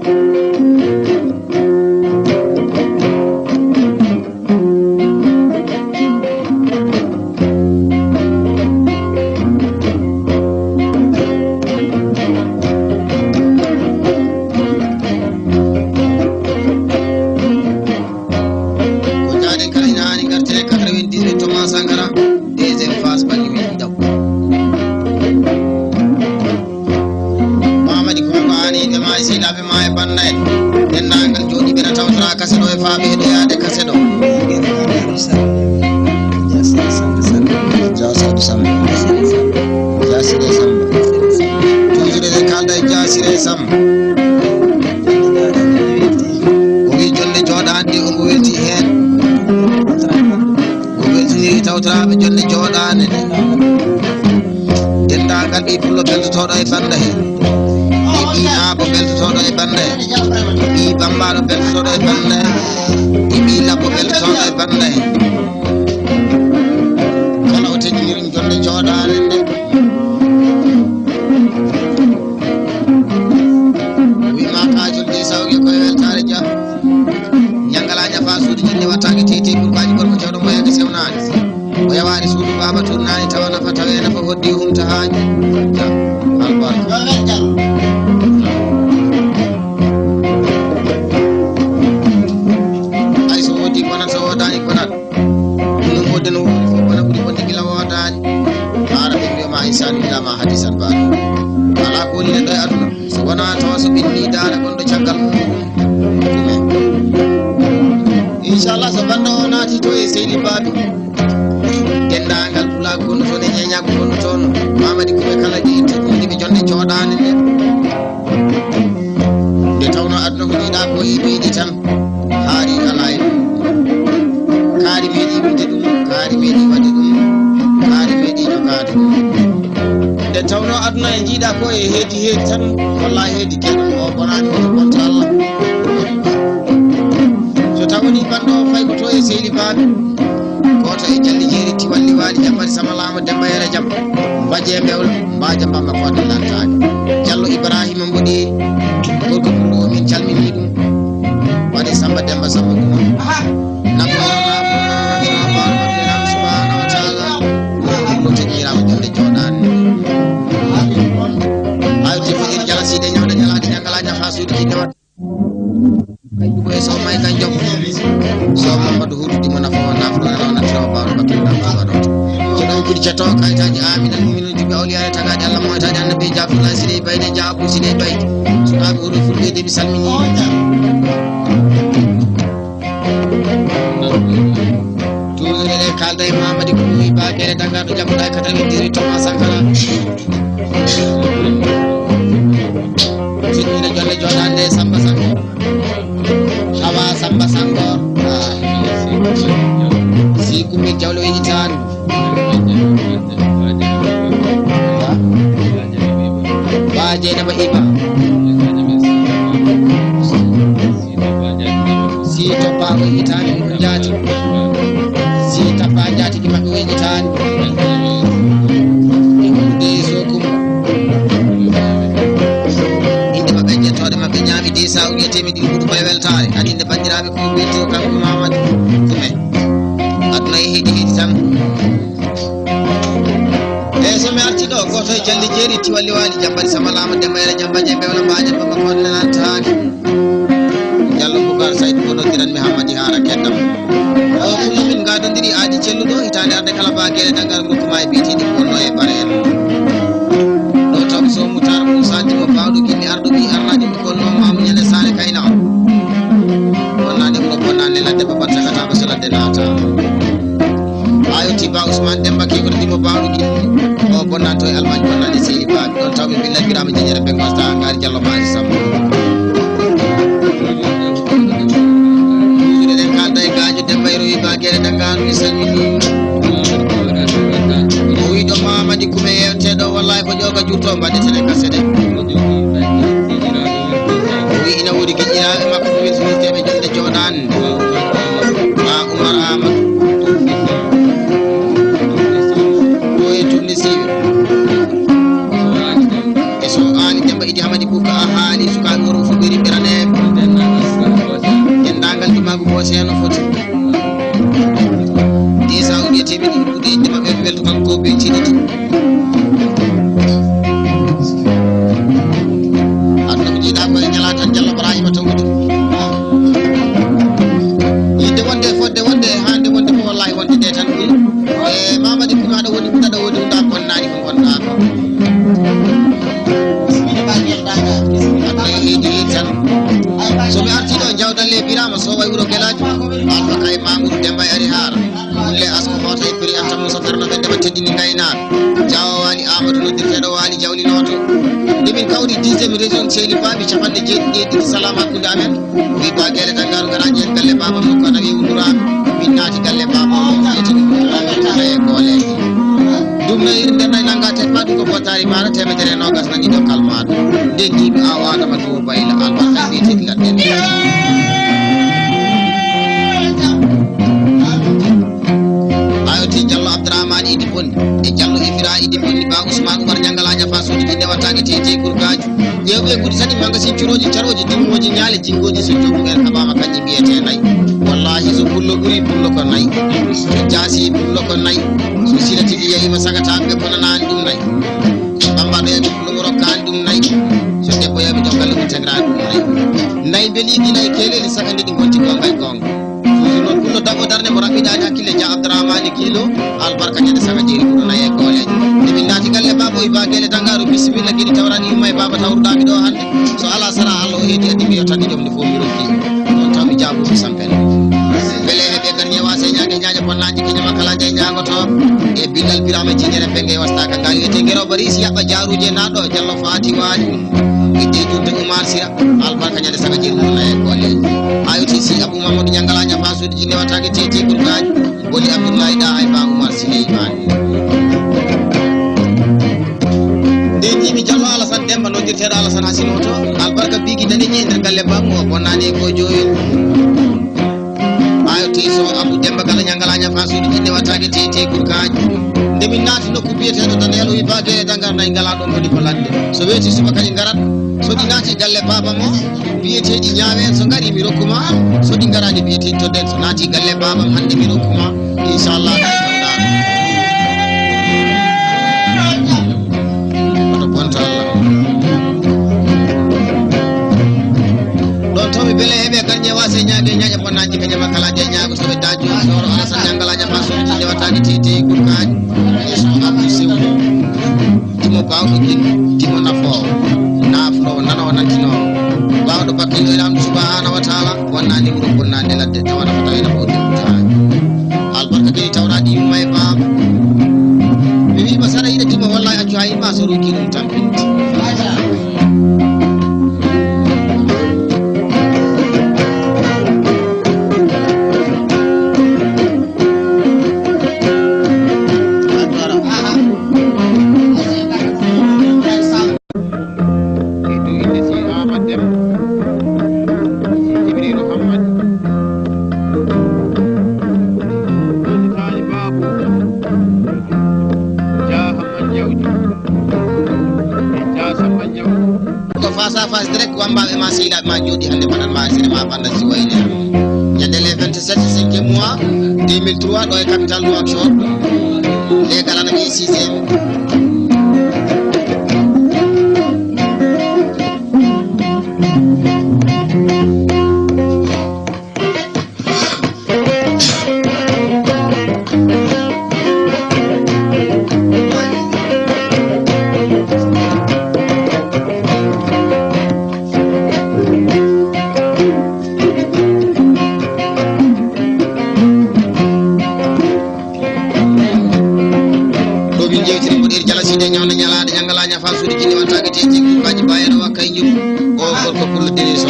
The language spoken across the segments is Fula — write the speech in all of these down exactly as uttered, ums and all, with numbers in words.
Ko jaaɗen kala ina haani ngartire quatre-vingt-dix-huit Thomas Sankara, deuxième phase ɓangi wiɗi ɗaw. Mamadi ko ko ani ɓe maayi sehilaɓe maayi bannda en. Denndaangal jooɗiiɓe na tawtora kase ɗo e faaɓe heɗoyaade kase ɗo. Jasadu Samba. Jasire Samba. Toujours eɗen kaalda e Jasire Samba. O wii jonde jooɗaande o ngo welti heen. O weltiniri tawtoraaɓe jonde jooɗaande nde. Denndaangal ɓii pullo beltotooɗo e bannda he. Ɓii ɓii naabo beltotooɗo e bannda he. Ɓii bambaɗo beltotooɗo e bannda he. Ɓii ɓii labbo beltotooɗo e bannda he. Kala o teddiniri jonde jooɗaande nde. Wima kajol de sawge koye weltaare Jah. Ñangalaaña fa suudu jinne wattaake tete burkaaji gorko cewɗo mo yaake sewnaani. O yawaani suudu baaba tournaani tawa nafa tawe nafa hoddi humta haaji. Jah. Albarka. Ay so woodi bonat so woodaani bonat. Ɗum wodde no woodi fof wona ɓuri bonde gila woodaani. Haara ɓe mbiyoma insanu ilama hadisan baɗo. Alaa ko woni neɗɗo e aduna. So wonaa tawa so ɓenni daara gonɗo caggal mum. Inchallah so bannda o naati to e seydi baabi. Denndaangal pulaagu gonɗo toon e ñeeñaagu gonɗo toon. Mamadi kuɓe kala ɗi itti ɗum ɗiɓe jonde cooɗaani nde. Nde tawnoo aduna ko ɗiɗaa ko e piiji tan. Haari alaa e ɗum. Kaari meeɗi wiide ɗum, kaari meeɗi waɗde ɗum, kaari meeɗi jogaade ɗum. Nde tawnoo aduna e njiiɗaa ko e heedi heedi tan, walla heedi keɗo o bonaani ko bonta Allah. So tawanii banndo o fay ko to e sehli baaɓe, gooto e jalli jeeri tiwalli waali jammari sama laama demba yere jam. Mbaje mbewla, mbaja mbamba ko lantaani. Jallo Ibrahima mboɗi, gorko ɓurɗo o min calminii ɗum. Waɗi Samba Demba Samba Guma. Nafo, nafo, nafo, nafo, subhanahu wa ta'ala. Ko teƴƴiraama jonde jooɗaani. Ayo te fajiri jala siide ñawde ñalaade ñangalaaña haa suudu ki ñawde. Kañum ko e so may kañum. So Mamadou Hudu dimo nafo, nafo, nafo, nafo, nafo, nafo, nafo. Ko ɗon kudi cetto kayitaaji Amina mumino. Ɓe awliyaa e tagaaɗe Allah moytaade annabi Abdullahi Sile Bayde Jaabu Sile Bayde. Sukaaɓe wuro Fulɓe de mi salmini. Toujours eɗen kaalda e Mamadi ko wi bakere dangarɗo jagguɗa e quatre-vingt-dix-huit Thomas Sankara. Siɗɗina jolle jooɗande Samba Sango. Hawa Samba Sango. Ah. Si kumbil jawle wiyitaani. Ba Jeynaba Iba. Si toppa ko hitaani ko jaati. Si tappa jaati ki maɓɓe woni hitaani. Ɗe so kum. Inde maɓɓe jettooɗe maɓɓe ñaami de sa o wiyetee mi ɗi huɗu koye weltaare. Kadi inde banndiraaɓe ko welti o kanko Mamadi Kume. Aduna e heedi heedi tan. Eyi so mi arti ɗo gooto e jalli jeeri tiwalli waali jambari sama laama demba yere jamba je bewla mbaaja bamba koɗe nantaani. Jallo Bukar Saydu ko noddiran mi Hammadi Haara keddam. O ɗum min ngadondiri aadi celluɗo hitaande arde kala baagere daggal ngurkuma e biitiiɗi wonno e bare en. Ɗo taw so mutar Musa dimo baawɗo gimmi arɗo ɓi arnaade mi golno maamu ñande saare kayna on. Wonnaade wuro bonnaande ladde babban sakata ko so ladde naata. Ayo tiba Ousmane Demba ki ko dimo baawɗo gimmi. O bonnato e Almaañ bonnaande sehli baaɓe ɗon taw mi billa biraama jejere be kosta ngaari jallo maari sambo. Ko seeno foti. Disa o wiyetee min ɗuuɗi inde maɓɓe ɓe welto kanko ko ɓe tiɗiti. Aduna ko jiiɗa ko e ñala tan Jallo Ibrahima tawude. Yidde wonde e fodde wonde e hande wonde ko wallahi wonde nde tan ɓuri. E Mamadi Kumi aɗa woni ɗum aɗa woni ɗum ɗa bonnani ko gonɗa ko. Aɗa heedi heedi tan. So mi arti ɗo Jawdalle e Birama so way wuro Gelaajo. Alfa kay Mamoudou Demba e Ari Haara. Kulle asko hoto e prix Anta Moussa Ferno ɓe ndeɓa teddini ngaynaaka. Jawo Waali Amadou noddirteɗo Waali Jawli Nooto. Nde min kawri dixième région Seydi Babi capanɗe jeeɗiɗi e ɗiɗi salam hakkunde amen. Wi ba gele tan ngaru ngara ƴeen galle baba makko ana wi wunduraɓe. Min naati galle baba o wiyete ɗum wunduraɓe e gooleeje. Ɗum no iri nder nay nanga tek ma ɗum ko bottari maɗa temedere e nogas nani dokkal maɗa. Nden jiiɓi aw Adama to bayla albarka ɓe teddi laɗɗen. Ayo ti Jallo Abdourahmane Idi Bonni e Jallo Ifira Idi Bonni ba Ousmane Oumar Ñangalaña fa suudu jinne wattaake tete kurkaji. Ƴeewɓe guɗi tati magasin curooji carooji dimmooji ñaale jinngooji so joomum en haɓaama kañƴi mbiyetee nayi. Wallahi so pullo ɓuri pullo ko nayi. So jaasi pullo ko nayi. So sila tigi yahima sagataaɓe ɓe konanaani ɗum nayi. Bambaɗo yami pullo mo rokkaani ɗum nayi. So debbo yami to galle mo tegraani ɗum nayi. Nayi mbeli gila e keeleli saka nde ɗi ngonti gonga e gonga. Toujours noon pullo dago darde mo raɓɓiɗaani hakkille Dia Abdourahmane Kilo albarka ñande saga jeeri ɓuuro nayi e gooleeje. Nde min naati galle baba o iba gele dangaru bisimilla giɗi tawrani yumma e baba tawruɗami ɗo hannde. So ala sara Allah o heedi addi mi yottanni jom nde fof mi rokki. Ɗon taw mi jaabuɗo sampel. Bele heɓe garñe wase ñaage ñaaƴa bonnaaji keñe makkalaji e ñaagoto. E billal birama jiñere penge wastaka ngal wiyete ngeroba risi yaɓɓa jaaruje naɗo Jallo Fati Wali. Idde julde Umar Sira. Albarka ñande saga jeeri ɓuuro nayi e gooleeje. Ayo ti si Abou Mamadou Ñangalaña fa suudu jinne wattaake tete kurkaji. Boli Abdoulaye Daha e ba Oumar Sileyman. Nde jiimi Jallo Alassane Demba noddirteɗo Alassane Hasine Hoto. Albarka bigi daneji e nder galle bammu o bonnani e ko joyol. Ayo ti so Abou Demba kala Ñangalaña fa suudu jinne wattaake tete kurkaji. Nde min naati nokku biyeteɗo Daniel o wi ba gele dangar nayi ngala ɗon kadi ko ladde. So weeti suba kadi ngarat. So ɗi naati galle baba mo biyeteɗi ñaawe en so ngari mi rokkuma. So ɗi ngaraɗi biyeteɗi to den so naati galle baba hannde mi rokkuma. Inchallah. Oto bonto Allah. Ɗon to mi bele heɓe garñe wase ñaage ñaƴa bonnaaji kañe makkalaji e ñaago soɓe daaju. Soro Alassane Ñangalaña fa suudu jinne wattaake tete kurkaji. Yeeso Abdou Sew. Timo baawɗo gin, timo nafoowo, naafnoowo, nanoowo, nantinoowo. Baawɗo bakkilɗo e Laamɗo Subhaanahu wa Taala, wonnaa nimro bonnande ladde, tawa nafa tawi nafa o dewtaani. Albarka kadi tawraaɗi yumma e baaba. Mi wii ma sara yiɗa timo, wallahi accu haa yimma so rokki ɗum tampinde. E dow innde si Aamadu Dem, si Jibriilu Hammadi, Alhaali Baabu, Jaa Hammadi Jawdi, e Jaa Samba Jaw. Ko face à face direct, wambaaɓe ma, sehilaaɓe ma, jooɗi hannde mbaɗan ma sene ma banda si wayne. Ñande le vingt-sept cinquième mois deux mille trois, ɗo e capital Nouakchott. Legal ana ɓe sixième. Ɗo min jewtiri mboɗeeri jala side ñawna ñalaade ñangala ñafa suudu jinni wanta gete jikku kaji bayano wakka e njum. O gorko pullo dere so.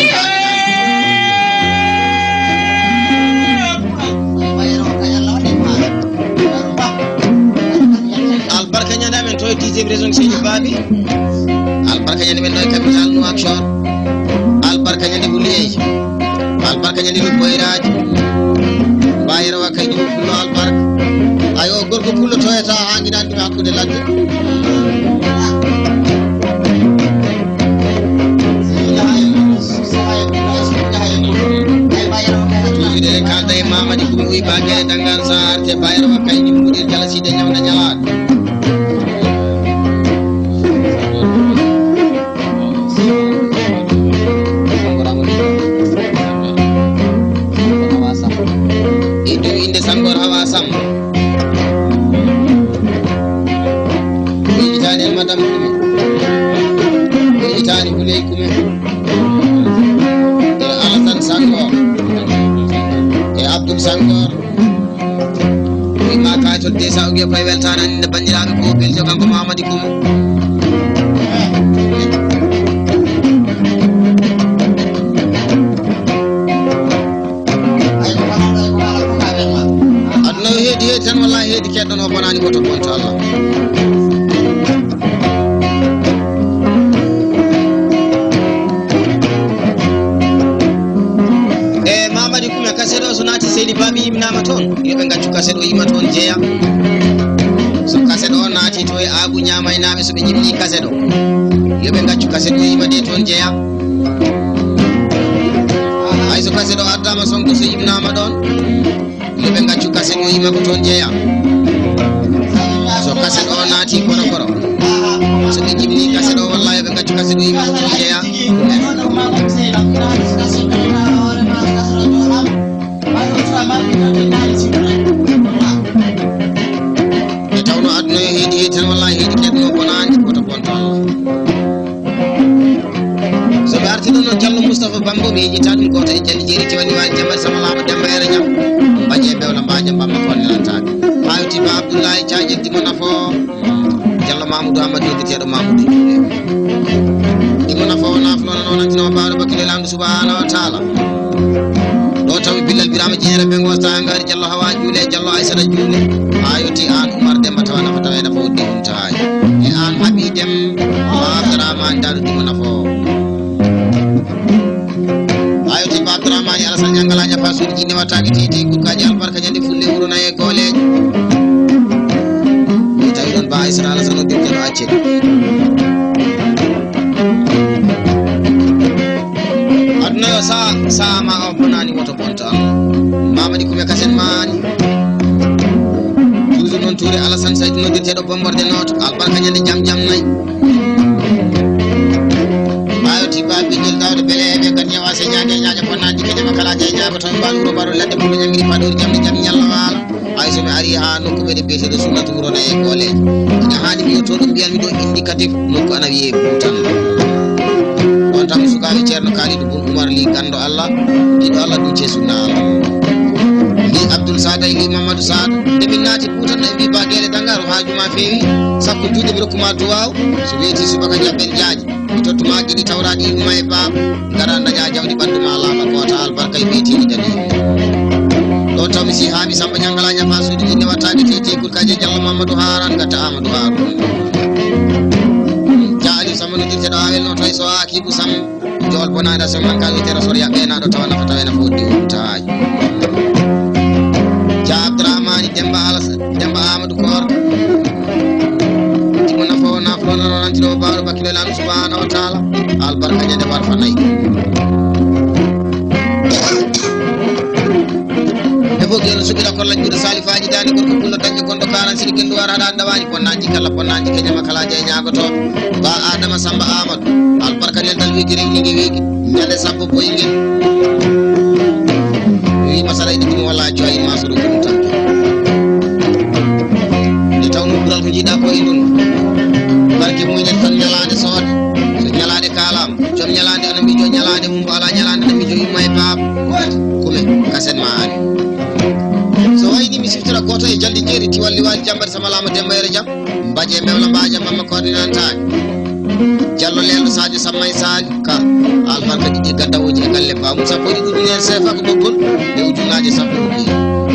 Albarka ñande amen to e dixième région Seydi Babi. Albarka ñande men ɗo e capital Nouakchott. Albarka ñande Wuliyey. Albarka ñande Lubboyraaji. Bayero wa kay ɗum fullo albarka. Ayo gorko pullo toyata ha ngiɗani ɗum hakkude ladde. Toujours eɗen Wi bagere dangar sa arte bayro wa kay ni mudir jala side nyawna nyalaat. Idu inde sangor hawa sam. Wi itani madam kume. Wi itani buley kume. E Alasan Sangor. E Abdul Sangor. Wi ma kaytol de sa uge pay weltana inde bandiraɓe ko beljo kanko Mamadi Kume. Aduna o heedi heedi tan wallahi heedi keɗɗon o bonani woto bonto Allah. E Mamadi Kume kaset o so naati seydi babi yimnama toon, yoɓe gaccu kaset o yima toon jeeya. So kaset o naati to e agu ñamaynaaɓe so ɓe ñimni kaset o, yoɓe gaccu kaset o yima de toon jeeya. Hay so kaset o addama sonko so yimnama ɗon, yoɓe gaccu kaset o yima ko toon jeeya. So kaset o naati koro koro, so ɓe jibini kaset o walla yoɓe gaccu kaset o yima ko toon jeeya. E tawno aduna yo heedi heedi tan walla heedi keɗno bonani woto bonto Allah. So ɓe arti ɗon noon Jallo Moustapha Bambo mi yejjita ɗum goto e jandi jeeri tiwani waji jambar sama laaɓa demba yere jam. Mbaje bewla mbaje mbamma konne lantaɓe. Hawti ba Abdoulaye Cajel Dimo Nafo. Jallo Mamoudou Amadou yejjiteɗo Mamoudou. Dimo Nafo wona flona noon antinoma bawɗo bakkilo e lamɗo subhanahu wa taala. Ɗo tawi Billal Birama Jeere ɓe gosta ngari Jallo Hawa Juule, Jallo Aysata Juule. Ha yoti an Umar Demba tawa nafa tawa nafa wodde humtaay. E an Habi Dem, Ba Abdourahmane Daado Dimo Nafo. Ha yoti Ba Abdourahmane Alassane Ñangala ñafa suudu jinne wattaki titi gurkaji albarka ñande fulle wuro naye gooleeje. Mi tawi ɗon Ba Aysata Alassane o dirteno accel. Aduna yo sa, sa ma o bonani woto bonto Allah. Mamadi Kume kasen mani. Toujours noon Touré Alassane Saydou noddirteɗo Bomborde Nooto. Albarka ñande jam jam nayi. Ɓayo tiba bijel dawde bele e ɓe gad ñawa se ñaade ñaaƴa bonnaji kede ma kala jey ñaago taw mbaɗo wuro mbaɗo ladde mum ñangiri paɗori jamde jam ñalla waala. Hay so mi ari ha nokku meɗen biyeteɗo Sunnatu wuro nayi e gooleeje. Ina haani mi yetto ɗum mbiyanmi ɗo indicatif nokku ana wiyee Buutan. On tan mo sukaaɓe Ceerno Kaalidu Bun Umar Li ganndo Allah, giɗo Allah ɗum ce sunna Allah. Mbi Abdul Sada e Li Mamadou Sada, nde min naati Buutan ɗo e mbi ba geele Dangaaru haaju ma feewi, sakko juuɗe mi rokkuma duwaaw, so weeti subaka jaɓɓen jaaji. Mi tottuma ɗiɗi tawraɗi yumma e baaba, ngara daña jawdi ɓandu ma laaɓa koota albarka e ɓeytiiɗi dani. Ɗo tawmi si haaɓi Samba Ñangala ñafa suudu jinne wattaɓe titi kurkaji Jallo Mamadou Haran gatta Amadou Harun. Ja Aliou Samba no dirteɗo awel no tawi so aki kusam jol bonada so man ka witera sor yaɓɓe naɗo tawa nafa tawe nafa woddi wontaji. Ja Abdourahmani Demba Alas Demba Amadou Koor. Timo nafo nafo no nantino baro bakilo lan subhanahu wa ta'ala. Albarka ñande warfa nayi. E fof geno suɓira kolla juuɗo salifaji dande gorko pullo dañƴo gondo karan siri gendu wara haɗa andawani bonnaji kala bonnaji keñama kala jey ñagoto. Ba Adama Samba Amadou albarka nel dal wigi rewni ngi wigi. Ñande sappo boyge. Wi masala ina ɗum walla joyi ma so ɗum tan. Nde tawno ɓural ko jiɗa ko e ɗum. Barke mum enen tan ñalaande soode. So ñalaande kaalam. Joom ñalaande ana miijo ñalaande mum ala ñalaande ana miijo imma e baaba. Kume kasen ma ani. So wayni mi siftira goto e jaldi jeeri tiwalli wali jambar sama lama demba yere jam. Mbaje mbewla mbaja mamma coordinantaaji. Jallo leelɗo Sadio Sammay Sali ka albarka ɗiɗi gaddawooji e galle bamum sappo e ɗiɗi ujunere sefa ko ɓoggol e ujunnaaje sappo uji.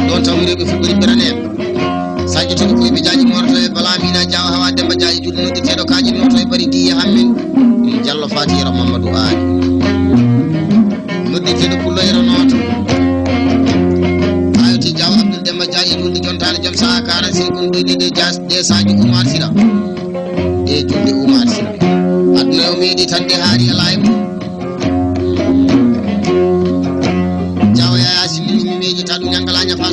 Ɗon tawmi rewɓe fulɓe riɓɓiraneeɓe. Sadio toɗo koye ɓe jaaji mooroto e bala mina jawa hawa demba jaaji julɗo noddirteeɗo kaaji nooto e bari diye hammin. Jallo Fatiyero Mamadou Ali. Noddirteeɗo pullo yero nooto. Ayoti jawa Abdoul Demba Dia e julɗi jontaani jom saha quarante-cinq kon ɗoyde ɗe jas ɗe Sadio Oumar Sira. Ɗe julɗe Oumar Sira. Aduna o meeɗi tan ɗe haari e laay mum. Jawa yaya si min mi miijita ɗum ñangala ñafa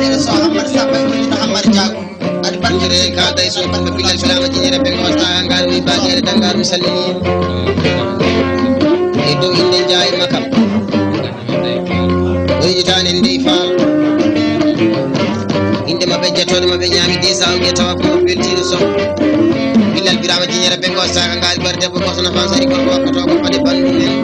Jere so Ammar Samba, Ammar Diago. Aɗa bantire kaalda e son ɓiɓɓe pillal Birama Jiñere ɓe gowata ngal wi baɗere danngal mi salmini. E dow innde Njaay Makam. O yejitaani en dey faal. Innde maɓɓe jettooɗo maɓɓe ñaami dey sawge tawa ko beltiiɗo son. Pillal Birama Jiñere ɓe gowata ngal ɓer debbo goto no fansari gorko wakkotoo ko faɗi banndum en.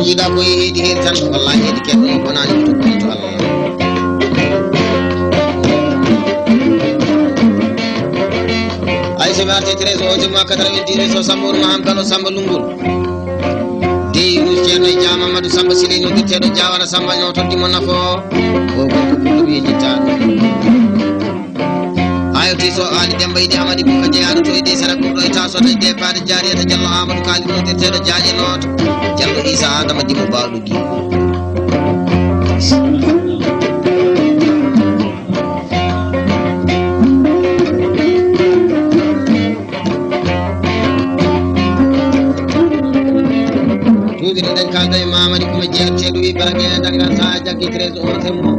Ida ko heedi heedi tan, wallahi heedi ken ɗum bonani to bonto Allah. Ay so mi arti treize o jumma quatre-vingt-dix so Samba Ourma Ham Kano Samba Lungol. Dey Rouge Ceerno e Dia Mamadou Samba Siley noddirteeɗo Diawara Samba ñoo toddi mo nafo. O gorko ɓurɗo wiye jittaɗo. Ayo ti so Ali Demba Idi Amadi Bukka jeyaaɗo to Idi Sara ɓurɗo e taso de de Fade Jariyata Jallo Amadou Kali noddirteeɗo Jaaje Nooto. Jallo Isa Adama Dimo Bawɗo Gi. Tuuti ɗen kalda e Mamadi Kuma jeerteeɗo wi Baage Dangar sa jaggi treize o temmo.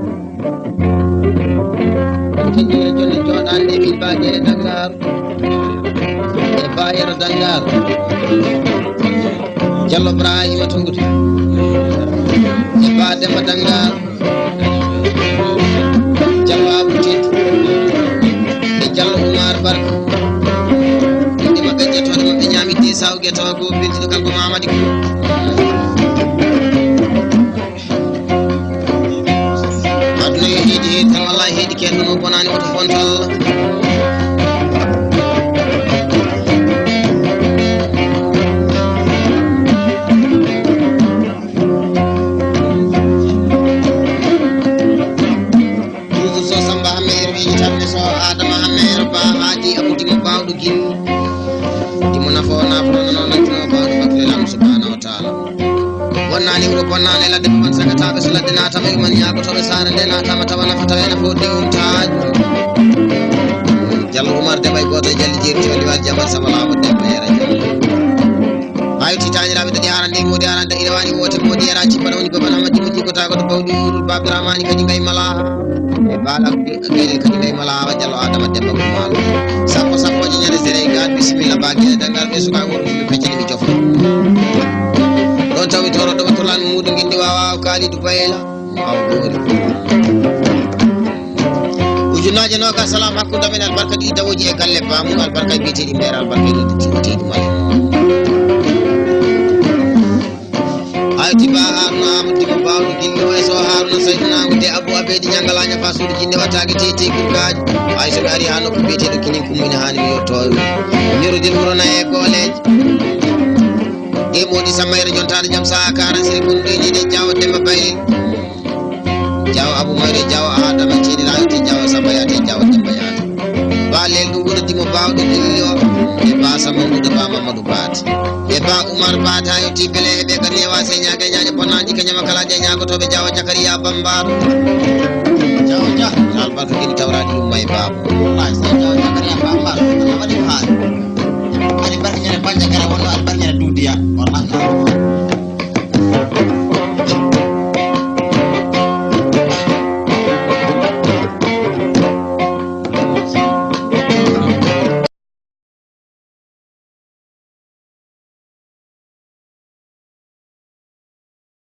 Ko tigi e jonne jooɗaande e wi Baage Dangar. E Bayero Dangar. Jallo Ibrahima Tunguta. E Ba Demba Dangar. Jallo Abou Tine e Jallo Oumar Barka. Inde maɓɓe ƴettoode maɓɓe ñaami de saw gueto ko bindiɗo kanko Mamadi ko. Aduna yo heedi heedi tan wallahi heedi ken ɗum o bonani oto bonto Allah. Toujours so Samba Hammeer wi tan so Adama Hammeer ba haji Abou Dimo Bawɗo Gine. Dimo nafo nafo no no no Dimo Bawɗo Bakre Lam subhanahu wa ta'ala. Wonnani wuro bonnani ladde ko man sagataɓe so ladde natama e man ñagotoɓe sare nde natama tawa nafa tawa ena fodde umtaji. Jallo Oumar Demba e goto e jalli jeeri to liwal jamal sama lamo Demba yera. Ayo ti taaniraaɓe daɗi haarande e moodi haarande ina waani woote moodi yara cippana woni goban hamadi mo jiggotaako to bawɗi urul babiraamaani kadi ngay mala e baala gaynel kadi ngay mala awa jallo adama demba ko maalo sappo sappoje ñande sere e gaat bisimilla baage e dangal ɓe suka wonɓe ɓe peccani mi jofo ɗon tawi toro ɗoma tolan muudu gindi wawa kalidu bayla. Ujunnaaje noogas salam hakkunde amen albarka ɗi dawoji e galle bamum albarka e biyeteeɗi mbeera albarka e ɗiɗi tiwteeɗi male. Ayo tiba haruna amadou mo bawɗo gillo e so haruna saydunaago de abou abedi ñangalaña fa suudu jinne wattaake tey tey gurgaaji. Ay so mi ari ha nokku biyeteeɗo kinin kummina hani mi yettoyo ñorudel wuro naye e gooleeje. Ɗe moodi sammayre jontaade jam saha karan siri gonɗo e ɗiɗe jawo demba bayli. Jawo Abu Mayre, jawo Adama Ceni Rawti, jawo Samba Yati, jawo Demba Yati. Ba lel ɗum woni dimo bawɗo ɗillo e ba Samba Mbuɗo ba Mamadou Bati. E ba Umar Bata yo ti bele e ɓe ka newa se ñaage ñaage bonnaji ka ñama kala je ñago to ɓe jawo Jakariya Bambaɗo. Jawo ja. Albarka gini tawraɗi yumma e babo. Wallahi sa jawo Jakariya Bambaɗo. Waɗi haali. Waɗi barke ñande banja gara wonno waɗi barke ñande duuɗi.